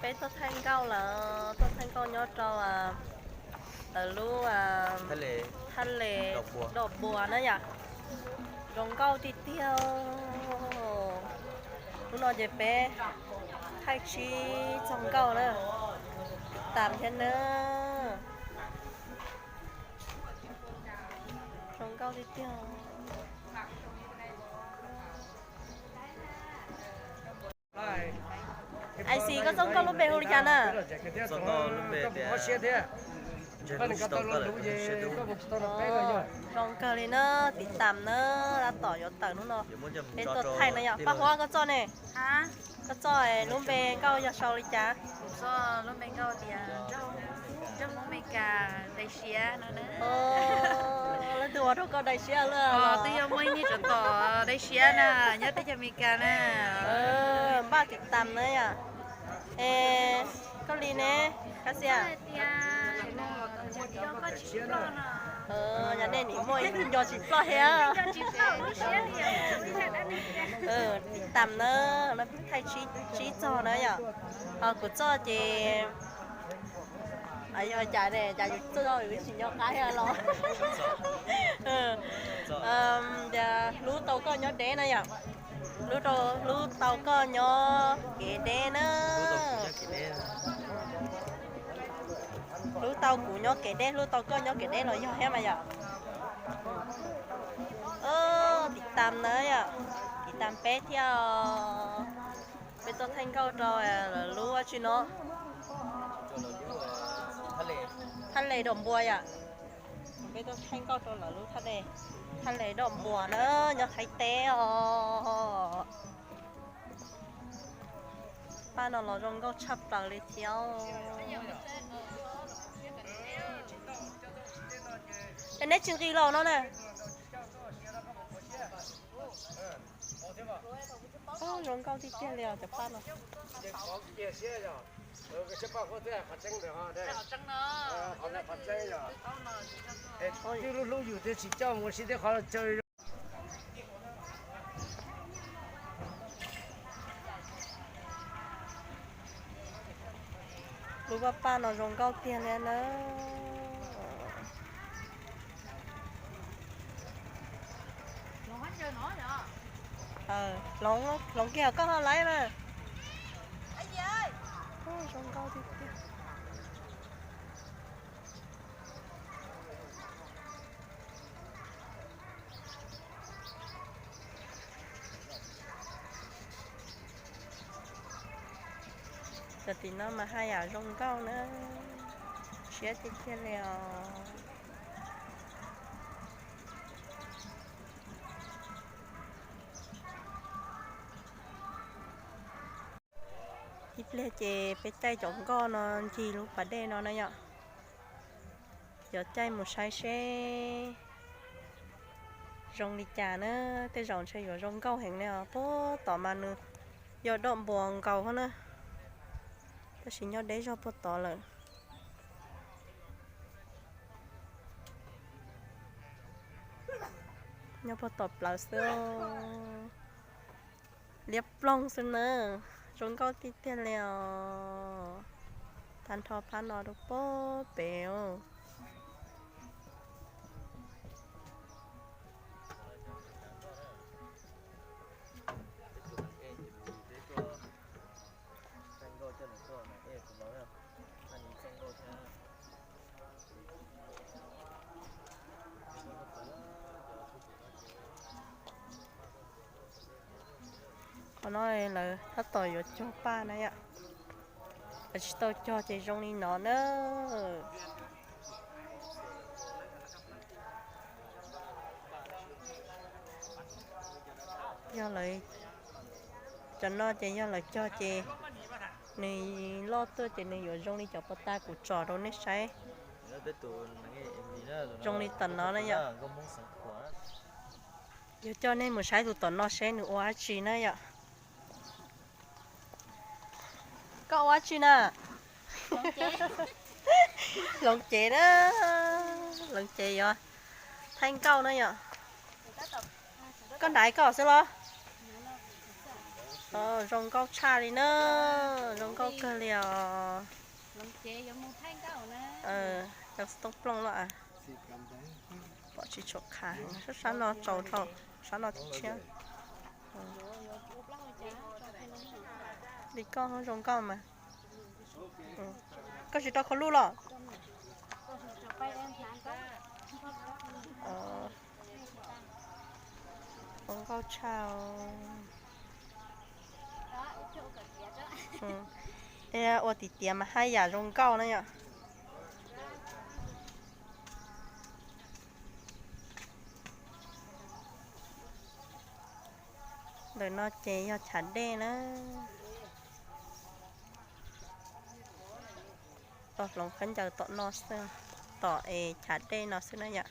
Peb tuaj thaij nkauj lawm, tuaj thaij nkauj nyob rau lawv lub thaj les Dom Npua na yom. Zoo nkauj tiag tiag. Hnub no ces peb thaij tsib txog nkauj na, tam thiab na. Zoo nkauj tiag tiag. Ai xis, koj txoj nkauj lub npe hu li cas na? Zoo kawg li na, tiv tam na, tab tom yuav tawm hnub no. Peb tuaj thaij no yom. Paj Huab, koj txoj ne? Koj txoj lub npe nkauj yog sau li cas? Leej twg ua rau koj daim siab luaj? Twb yog muaj ib niag tsov tom daim siab na, nyob teb chaws Amelikas na. Npaj tiv tam na yom. Es koj li ne, Kab Xia? Yog nej nim muaj ib tug nco tsis ploj thiab. Tiv tam na, no thaij tsib txog na yom. Ho kuv txoj ces yog cas ne, cas yus txoj yus tsis nco qab thiab los. Tias hlub tau koj nyob deb na yom. Hlub tau, hlub tau koj nyob kev deb na. Hlub tau kuv nyob kev deb, hlub tau koj nyob kev deb los yog thiab mas yom. Tiv tam na yom, tiv tam peb thiab os. Peb tuaj thaij nkauj rau lawv lub dab tsi no, thaj les Dom Npua yom. Peb tuaj thaij nkauj rau lawv lub thaj les, thaj les Dom Npua na, nyob Thaib teb os. Paj no los zoo nkauj tshaj plaws li thiab. Es neb tsis nqis los no na? Zoo nkauj tiag tiag li os cov paj no. Twb hlub hlub yus thiaj tsis coj mus sib teb qhov chaw. Lub paj paj no zoo nkauj tiag li na. Hloov, hloov kiag koj ho laiv mas. Zoo nkauj tiag tiag. Cov tim no mas haj yam zoo nkauj na, siab tiag tiag li os. Ib pliag ces peb caij cov nkoj no ncig lub pas dej no na yom. Yuav caij mus saib seb zoo li cas na, tej zaum ntshe yuav zoo nkauj heev li os. Puag tom mas nws yog Dom Npua nkaus na, tab sis nyob deb zog puag tod lawm. Nyob puag tom plawv xwb, liab ploog xwb na, zoo nkauj tiag tiag li os. Tag nrho phab no rau puag pem. Qhov no lawv tab tom yuav cog paj na yom. Lawv tsis tau cog ces zoo li no na. Yog lawv, cov no ces yog lawv cog ces nws loj tuaj ces nws yuav zoo li cov pov tas kuv tsom rau nej saib. Zoo li tom no na yom. Yuav coj nej mus saib tus tom no seb nws ua dab tsi na yom. Koj ua dab tsi na? Hloov cev na, hloov cev yuav thaij nkauj na yom. Koj ntaiv koj xwb los? Zoo nkauj tshaj li na, zoo nkauj kawg li os. Cov xov tooj plooj los pom tsis tshua qha, sab no tsaus dhau, sab no tshiab. Li koj zoo nkauj mas. Koj tsis rau khau luj los? Zoo nkauj tshaj. Ua tim tiav mas haj yam zoo nkauj na yom. Ntawm no ces yog chav dej na. Tau hloov khaub ncaws tom no xwb, tom es chav dej no xwb na yom.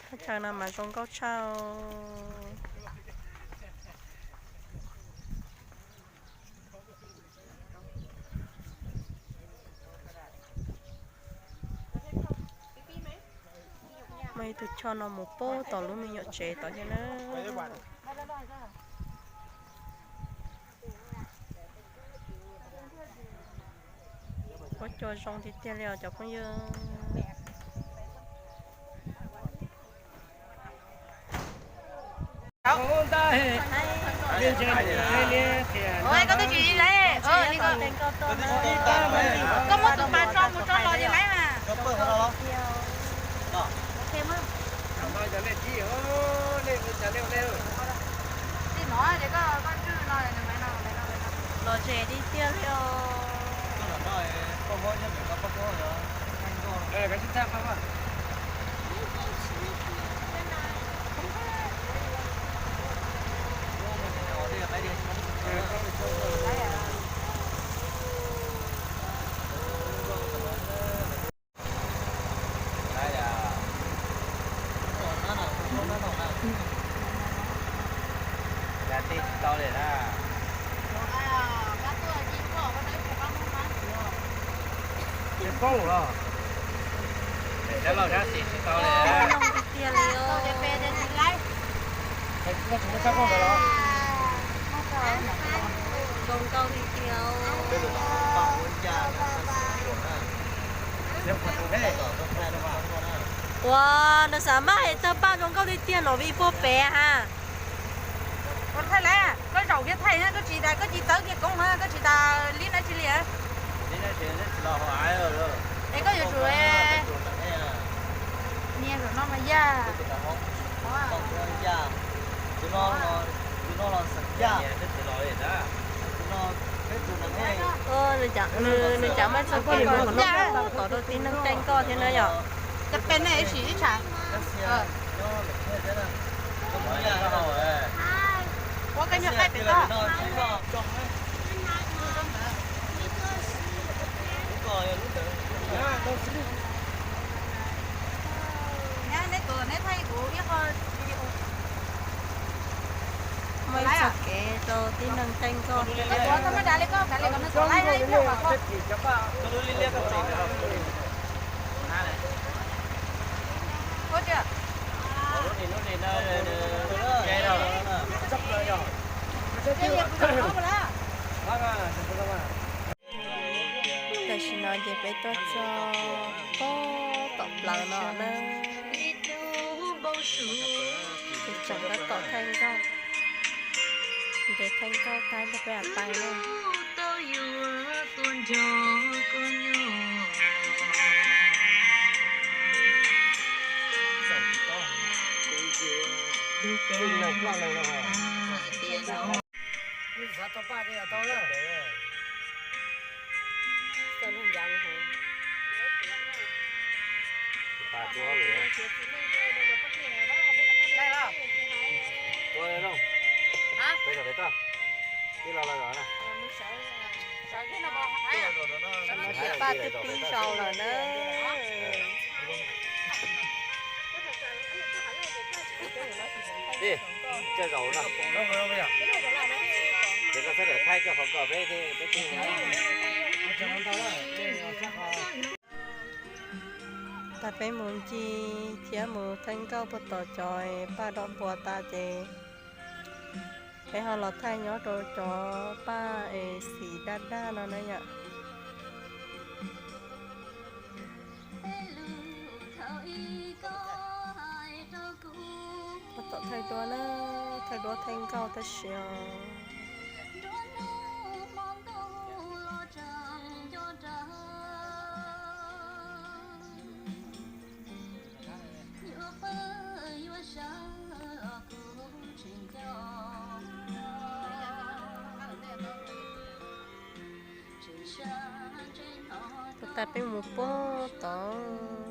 Thaj chaw no mas zoo nkauj tshaj. Muaj ib tug choj no mus pub tom lub me nyuam tsev tod thiab na. Ua cua zoo tiag tiag li os cov phooj ywg. Koj twb tsis laib, koj muab tus pas tso mus tso los ces laib mas. Li no ces koj, koj ntswj no, los ze tiag tiag li os. Tej tsis tau li na. Poob los, dab laug dab xis tsis tau li. Zoo tiag tiag li. Zoo nkauj li tiag. Ua, nws xav maj es tawg paj zoo nkauj tiag tiag no vim puag pem ha. Ua thaij lawm, koj zaum kiag thaij na, koj tsis, koj tsis tawb kiag koob na, koj tsis tas li na tsis li. Es koj yuav tsum nias zaum no mas yog. Nws cov, nws cov maj txog koj, koj tau tom rau tib neeg caij nkoj thiab na yom. Ua koj nyuag qaij pem toj. Neb tus neb thaij kuv ib qho video. Muaj ib txoj kev rau tib neeg caij nkoj. Tam sim no ces peb tuaj txog pem tom plawv no na. Ces tseem tab tom thaij nkauj, nres thaij nkauj tag nrog peb pais na. Paj twb pib sau lawm na. Koj txhob thaij koj qhov kom peb, peb tsis. Tas peb mus ncig thiab mus thaij nkauj puag tom cov paj dog npua tas ces peb ho los thaij nyob rau cov paj es xim daj daj no na yom. Puag tom thaij duab na, thaij duab thaij nkauj tab sis os. Tus tas peb mus puag tod.